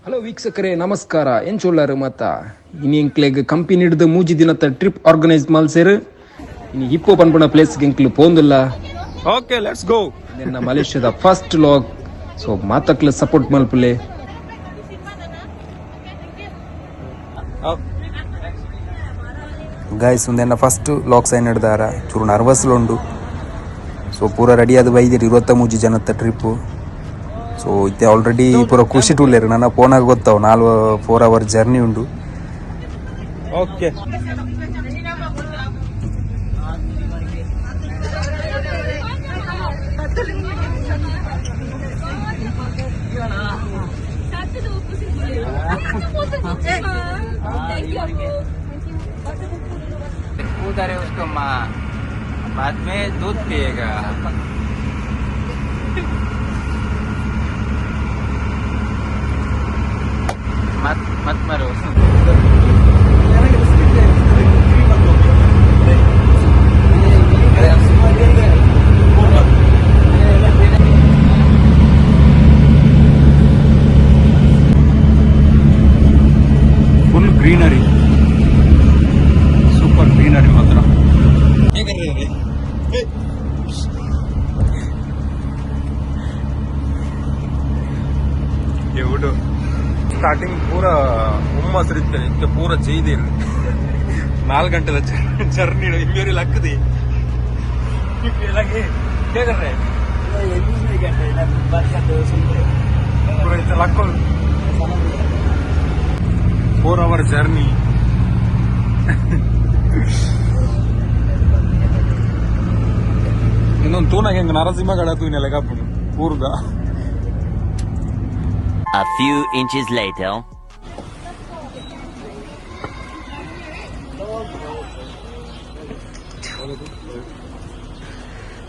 Hello ವೀಕ್ಷಕರೇ, ನಮಸ್ಕಾರ. ಎಂಚೊಲ್ಲಾರು ಮತ್ತ ಇನಿ ಎಂಕ್ಲೆಗ್ ಕಂಪನಿ ಹಿಡ್ದು ಮೂಜಿ ದಿನದ ಟ್ರಿಪ್ ಆರ್ಗನೈಸ್ ಮಲ್ಸೇರು. ಇನಿ ಹಿಪ್ಪೋ ಪನ್ಪುನ ಪ್ಲೇಸ್ ಎಂಕ್ಲು ಪೋಂದುಲ್ಲ. Okay, let's go. ನಿನ್ನ ಮಲೇಷ್ಯಾದ ಫಸ್ಟ್ ಲಾಗ್. ಸೊ ಮಾತಕ್ಲ ಸಪೋರ್ಟ್ ಮಲ್ಪುಲೆ. ಗಾಯ್ಸ್, ಉಂದೆನ್ನ ಫಸ್ಟ್ ಲಾಕ್ ಸೈನ್ ಹಿಡ್ದಾರ. ಚೂರು ನರ್ವಸ್ ಉಂಡು. ಸೊ ಪೂರ ರೆಡಿ ಆದ್ ಬೈದಿರಿ. 23 ಜನತ್ತ ಟ್ರಿಪ್ಪು. ಸೊ ಇತ್ತೆ ಆಲ್ರೆಡಿ ಪೂರ ಖುಷಿ ಟೂಲೇರು. ನನ್ನ ಪೋನಾಗ ಗೊತ್ತಾವು, 4 ಅವರ್ ಜರ್ನಿ ಉಂಡು. ಓಕೆ. उधर है उसको माँ बाद में दूध पिएगा। मत मत मरो। ಫುಲ್ ಗ್ರೀನರಿ, ಸೂಪರ್ ಗ್ರೀನರಿ ಮಾತ್ರ. ಎವಡು ಸ್ಟಾರ್ಟಿಂಗ್ ಪೂರ ಹುಮ್ಮಸ್ ಇರ್ತದೆ, ಇತ್ತೆ ಪೂರ ಜೈದಿರ್. 4 ಗಂಟೆದ ಜರ್ನಿ. ಇಂಬೇರಿ ಲಕ್ಕದಿ क्या कर रहे हैं? पूरा इतना लक्को 4 ಅವರ್ ಜರ್ನಿ. ಇನ್ನೊಂದು ತೂನಾಗ ಹೆಂಗ ನರಸಿಂಹಗಡ ತೂನೆಲ್ಲ ಕಪ್ಪುಡು ಊರ್ದ. A few inches later.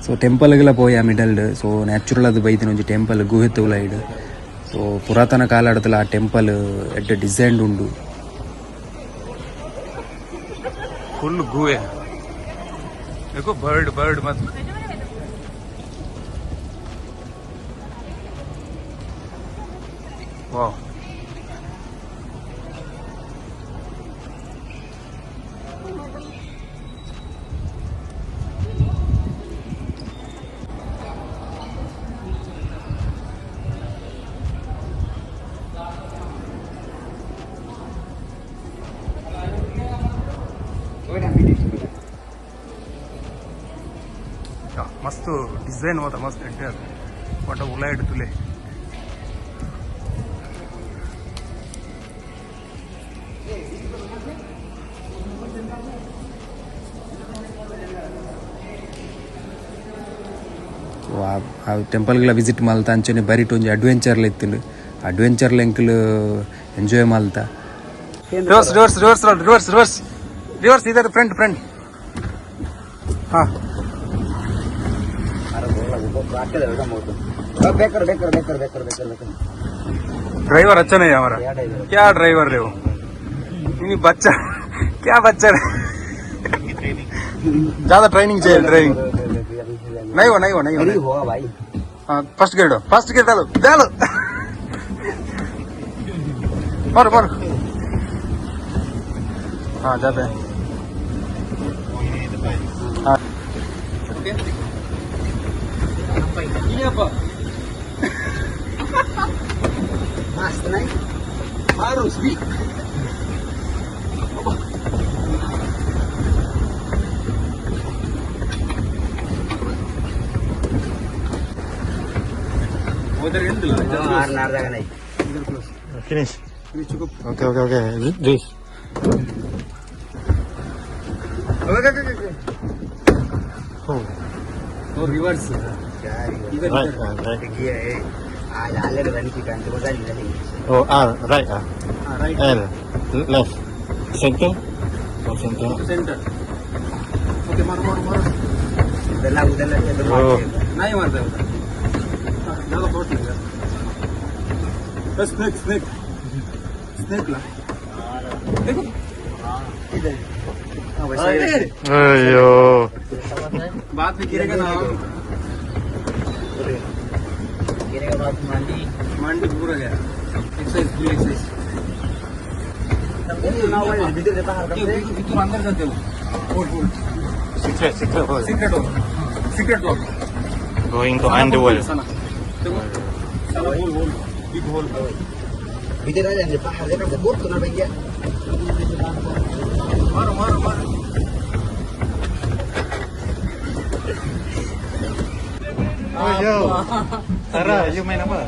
So ಟೆಂಪಲ್ಗೆಲ್ಲ ಪೋಯ ಮಿಡಲ್ಡ್. ಸೊ ನ್ಯಾಚುರಲ್ ಅದು ಬೈದಿನ ಒಂಜಿ ಟೆಂಪಲ್ ಗುಹೆತ ಉಲೈಡ್. ಸೊ ಪುರಾತನ ಕಾಲಡದಲ ಆ ಟೆಂಪಲ್ ಎಡ್ಡೆ ಡಿಸೈನ್ಡ್ ಉಂಡು. ಫುಲ್ ಗುಹೆ. देखो, बर्ड बर्ड मत. ವಾವ್. ಮಸ್ತ್ ಡಿಸೈನ್ ಮಾತ್ರ ಮಸ್ತ್ ಎಡ್ಡೆ ಅದು. ಪಂಡ ಉಲಾಯಿಡ್ ತುಲೆ. ಸೊ ಆ ಟೆಂಪಲ್ಗೆಲ್ಲ ವಿಸಿಟ್ ಮಲ್ತ ಅಂಚನೆ ಬರಿಟ್ ಒಂಜಿ ಅಡ್ವೆಂಚರ್ಲ ಇತ್ತುಂಡು. ಅಡ್ವೆಂಚರ್ಲ ಎಂಕುಲು ಎಂಜಾಯ್ ಮಲ್ತ. Reverse, reverse, reverse, reverse, reverse, reverse. इधर फ्रंट, फ्रंट. हाँ. ड्राइवर अच्छा नहीं है हमारा. क्या ड्राइवर रे वो? नहीं बच्चा, क्या बच्चा रे? ज्यादा ट्रेनिंग चाहिए. ड्राइविंग नहीं हो, नहीं हो, नहीं हो. होगा भाई. हाँ, फर्स्ट गियर, फर्स्ट गियर डालो, डालो. मारो, मारो. हाँ, जाते हैं. हाँ. मस्त नहीं. मारो स्पीड. उधर मार नार जागा नहीं. Finish. Okay, okay, okay. This. Oh. Reverse. Right, right. ये आज आले रन की कांत को नहीं. Oh, R, right. Ah. Right. L, left. Center. Oh, center. Centre. Okay, मारो, मारो, मारो. उधर ला, उधर ला, उधर. Oh. नहीं मारता है उधर. हाँ, ज्यादा फोर्स नहीं है. स्नेक, स्नेक, स्नेक ला. देखो. अयो. बाद में गिरेगा ना. गिरेगा बात मांडी. मांडी पूरा गया. Exercise, full exercise. अंदर जाते हो. Secret, secret hole. Secret hole, secret lock. Going to underworld. Sana sana, hole hole, big hole. ভিতরে যান যে পাহাড় দেখা যায় বলতো না ভাইয়া। मारो मारो मारो. Oh, yo. Sarah, you main apa?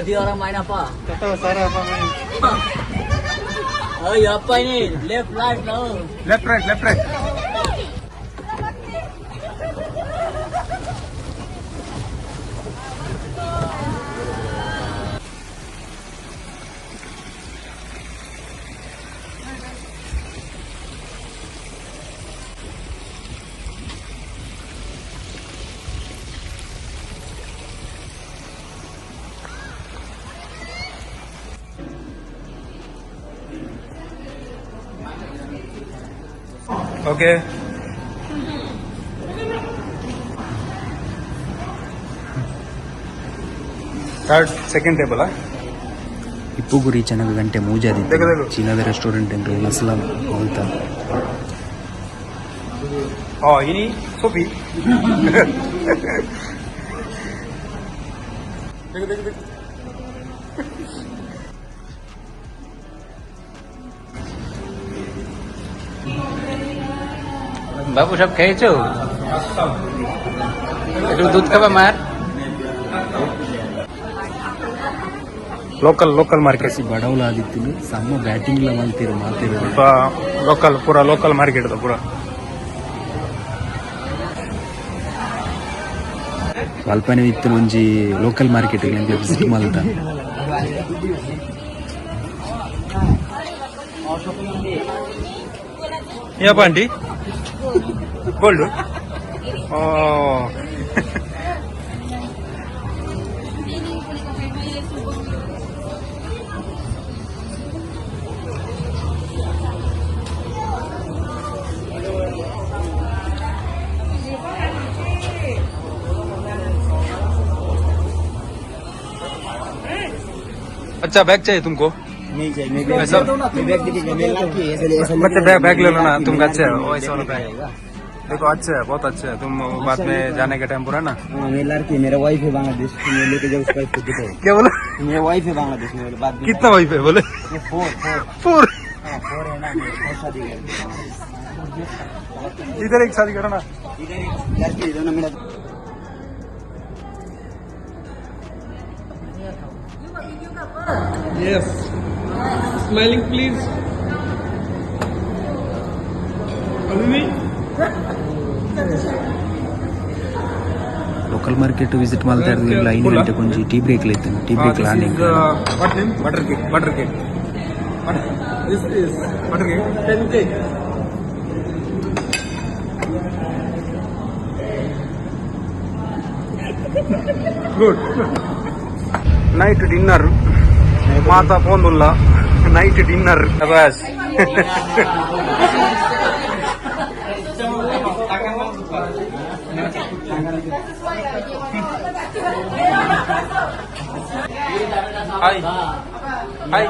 Dia orang main apa? Tak tahu Sarah apa main. Oh, ya apa ini? Left, right, no. Left right, left right. Okay. Third, second table, huh? ಹಿಪ್ಪುಗು reach ಆನಗ ಗಂಟೆ ಮೂಜಾದಿತ್ತು. ದೇಖೋ, ದೇಖೋ. ಚೀನಾದ restaurant ಉಣಸ್ಲ ಮಲ್ತ. Oh, ini Sophie. देखो देखो देखो. বাবু, সব খেয়েছো? একটু দুধ খাবা মার? Local local market. ಬಡವಲ ಆದಿತ್ತು, ಸಮ್ಮ ಬ್ಯಾಟಿಂಗ್ಲ ಮಲ್ತಿರು ಮಾತಿರು. ಲೋಕಲ್, ಪೂರಾ ಲೋಕಲ್ ಮಾರ್ಕೆಟ್ ಪೂರಾ. ಅಲ್ಪನೇ ಇತ್ತು ಒಂಜಿ local market visit ಮಲ್ತ. ಯಪ್ಪ aunty, gold. Oh, अच्छा, बैग चाहिए तुमको? नहीं चाहिए, मैं ऐसा मैं बैग दिखेगा, मैं लड़की है, ऐसे ऐसे. बच्चे, बैग बैग ले लो ना तुमको. अच्छा है वो, ऐसा वाला बैग देखो, अच्छा है, बहुत अच्छा है. तुम बाद में जाने के टाइम पूरा ना. हाँ, मैं लड़की, मेरा वाइफ है बांग्लादेश, मैं लेके जाऊँ उसका वाइफ को देखो. क्या बोला? मेरा वाइफ है बांग्लादेश में, बोले बाद में. कितना वाइफ है बोले? Four, four. Four. हाँ, फोर है ना, मैं फोर शादी कर. इधर एक शादी करो ना. इधर एक लड़की दोनों मेरा. Yes. Smiling, please. Abhi. Local market visit Malta ಇರ್ಲಿಲ್ಲ. 5 ಗಂಟೆ ಕೊಂಚಿ ಟೀ ಬ್ರೇಕ್ ಇತ್ತು. Tea break landing. What name? Butter cake, butter cake. This is butter cake, 10 cake. Good. Night dinner ಮಾತಾ ಪೋಂದುಲ್ಲ. Night dinner bus. Hi hi.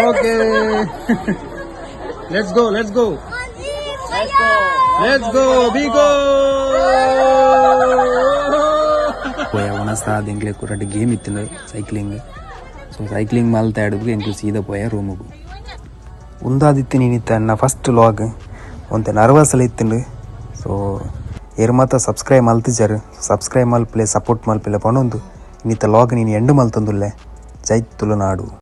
Okay. Let's go, let's go. Let's go, we go. ಪೋಯ ಒಣಸ್ತಾದ ಎಂಕ್ಲೆ ಕುರಟ್ game ಇತ್ತು, cycling. So cycling ಮಲ್ತ ಅಡುಗೆ ಎಂಕ್ಲು ಸೀದಾ ಪೋಯ ರೂಮುಗು. ಉಂದಾದಿತ್ತು ನೀನಿತ್ತ ಎನ್ನ first log. ಒಂತೆ nervous ಎಲ್ಲ ಇತ್ತುಂಡು. ಸೊ ಏರ್ ಮಾತ ಸಬ್ಸ್ಕ್ರೈಬ್ ಮಲ್ತಿಜಾರು, ಸಬ್ಸ್ಕ್ರೈಬ್ ಮಲ್ಪಲೆ, ಸಪೋರ್ಟ್ ಮಲ್ಪಲೆ ಪಣೊಂದು ಇನ್ನಿತ್ತ ಲಾಗ್ ನೀನು ಎಂಡು ಮಲ್ತೊಂದುಲ್ಲೆ. ಜೈ ತುಳುನಾಡು.